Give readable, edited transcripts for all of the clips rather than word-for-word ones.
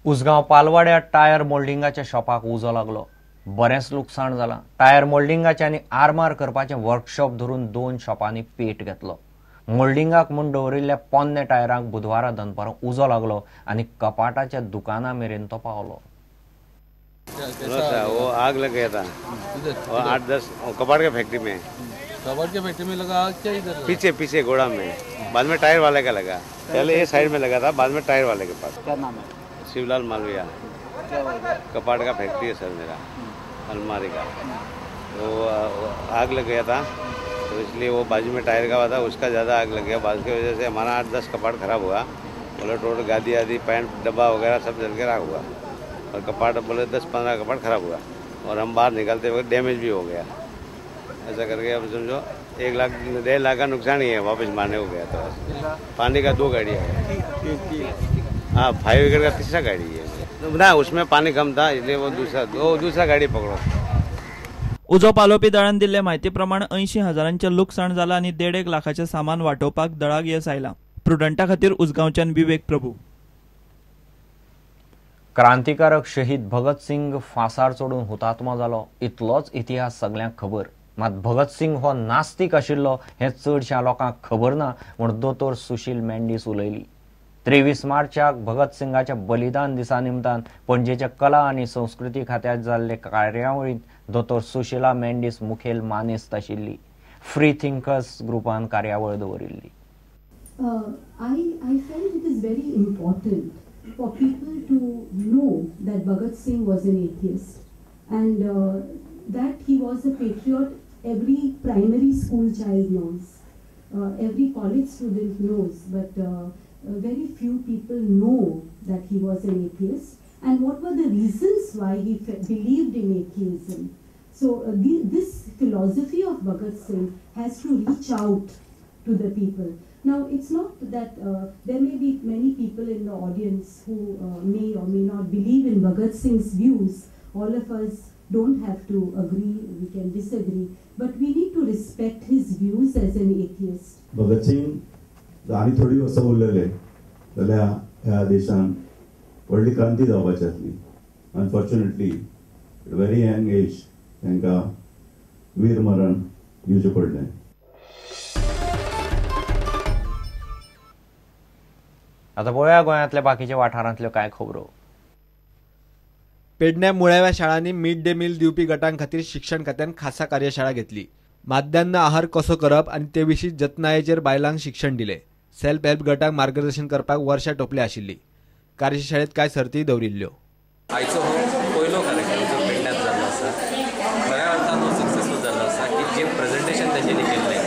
Usgao पालवाड्या tyre मोल्डिंगाच्या शॉपाक उजो लागलो. बरेंच लुकसाण जालां. टायर मोल्डिंगाचे आनी आरमार करपाचें वर्कशॉप धरून 2 शॉपांनी पेट घेतलो. मोल्डिंगाक म्हूण दवरिल्ल्या पोन्ने टायरांक बुधवारा दनपारां उजो लागलो आनी कपाटाच्या दुकाना मेरेन तो पावलो. वो आग लग गया था 8-10 कपाट के फैक्ट्री में. कपाट के फैक्ट्री में लगा आग क्या इधर? पीछे पीछे गोड़ा में, बाद में टायर वाले का लगा. पहले ये साइड में लगा था, बाद में टायर वाले के पास. क्या नाम है? शिवलाल मालविया. कपाट का फैक्ट्री है सर मेरा, अलमारी का. वो आग लग गया था तो इसलिए वो बाजू में टायर का था, उसका ज़्यादा आग लग गया. बाजू की वजह से हमारा 8-10 कपाट खराब हुआ. बोले टोटल गादी आदि पैंट डब्बा वगैरह सब जल के राख हुआ और कपाट बोले 10-15 कपाट खराब हुआ और हम बाहर निकलते वक्त डैमेज भी हो गया. ऐसा करके अब समझो 1 लाख 1.5 लाख का नुकसान ही है. वापस मारने हो गया तो पानी का 2 गाड़ी है. हाँ, 5 एकड़ का तीसरा गाड़ी है ना, उसमें पानी कम था इसलिए वो दूसरा गाड़ी पकड़ो. उजो पालोवपी दळान दिल्ले म्हायती प्रमाण 80,000 लुकसाण जालां आनी 1.5 लाखाचें सामान वाटोवपाक दळाक येस आयलां. प्रुडंटा खातीर उसगांवच्यान विवेक प्रभू. क्रांतिकारक शहीद भगत सिंग फांसार चडून हुतात्मा जालो इतलोच इतिहास सगळ्यांक खबर. मात भगत सिंग हो नास्तीक आशिल्लो हें चडश्या लोकांक खबर ना म्हूण दोतोर सुशील मेंडीस उलयली. 23 मार्चाक भगत सिंगाच्या बलिदान दिसा निमतान पणजेच्या कला आनी संस्कृती खात्यात जाल्ले कार्यावळींत दोतोर सुशीला मेंडीस मुखेल मानेस्त आशिल्ली. फ्री थिंकर्स ग्रुपान कार्यावळ दवरिल्ली. I felt it is very important for people to know that Bhagat Singh was an atheist and that he was a patriot. Every primary school child knows, every college student knows, but very few people know that he was an atheist and what were the reasons why he believed in atheism. So this philosophy of Bhagat Singh has to reach out to the people. Now, it's not that there may be many people in the audience who may or may not believe in Bhagat Singh's views. All of us don't have to agree, we can disagree, but we need to respect his views as an atheist. Bhagat Singh आनी थोडी वर्सां उरलेले जाल्यार ह्या देशान व्हडली क्रांती जावपाची आसली. Unfortunately at very young age तांकां वीर मरण घेवचें पडलें. आतां पळोवया गोंयांतल्या बाकीच्या वाठारांतल्यो कांय खबरो. पेडण्या मुळाव्या शाळांनी मिड डे मील दिवपी गटां खातीर शिक्षण खात्यान खासा कार्यशाळा घेतली. माध्यान्ह आहार कसो करप आनी ते विशीं जतनायेचेर बायलांक शिक्षण दिलें. सेल्फ हेल्प गटांक मार्गदर्शन करपाक वर्षा टोपले आशिल्ली. कार्यशाळेत कांय सर्तीय दवरिल्ल्यो. आयचो हो पयलो कार्यक्रम जो पेडण्यात जाल्लो आसा, खऱ्या अर्थान हो सक्सेसफूल जाल्लो आसा की जे प्रेजेंटेशन तांच्यांनी केल्लें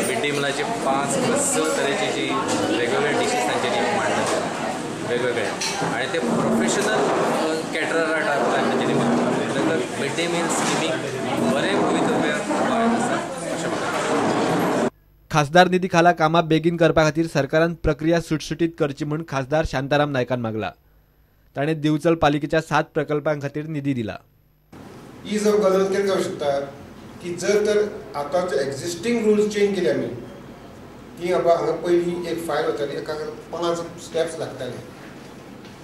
मिड डे मिलाचे 5 6 तरेची जी वेगवेगळे डिशीज तांच्यांनी मांडले वेगवेगळे आनी ते प्रोफेशनल कॅटररा टायप तांच्यांनी मांडले. तर मिड डे मील स्किमीक बरें भवितव्य गोंयांत आसा अशें म्हाका दिसता. खासदार निधी खाला कामां बेगीन करपा खातीर सरकारान प्रक्रिया सुटसुटीत करची म्हूण खासदार शांताराम नायकान मागला. ताणें दिवचल पालिकेच्या 7 प्रकल्पां खातीर निधी दिला. Is of governance कितें जावंक शकता की जर तर आतांचे एक्झिस्टींग रुल्स चेंज केले आमी की बाबा हांगा पयलीं एक फायल वताली एका 5 स्टेप्स लागताले,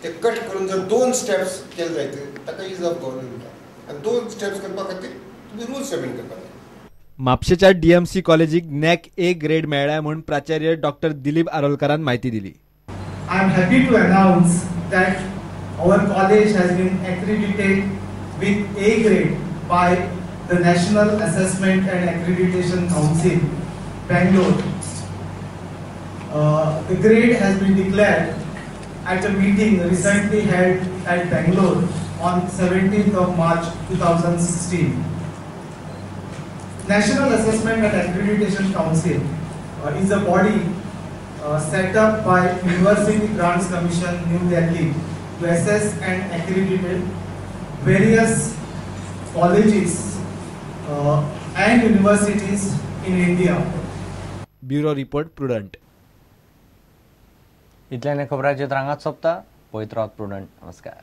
ते कट करून जर 2 स्टेप्स केले जायत ताका is of governance म्हणटा आनी 2 स्टेप्स करपा खातीर तुमी रुल्स अमेंड करपाक जाय. म्हापशेच्या डीएमसी कॉलेजीक नॅक ए ग्रेड मेळ्ळ्या म्हूण प्राचार्य डॉक्टर दिलीप आरोलकारान म्हायती दिली. I am happy to announce that our college has been accredited with A grade by the National Assessment and Accreditation Council, Bangalore. The grade has been declared at a meeting recently held at Bangalore on 17th of March 2016. National Assessment and Accreditation Council is a body set up by University Grants Commission, New Delhi, to assess and accredit various colleges and universities in India. Bureau report, Prudent. इतल्याने खबरांचे रांगात सोंपता. पळयत रावत prudent. नमस्कार.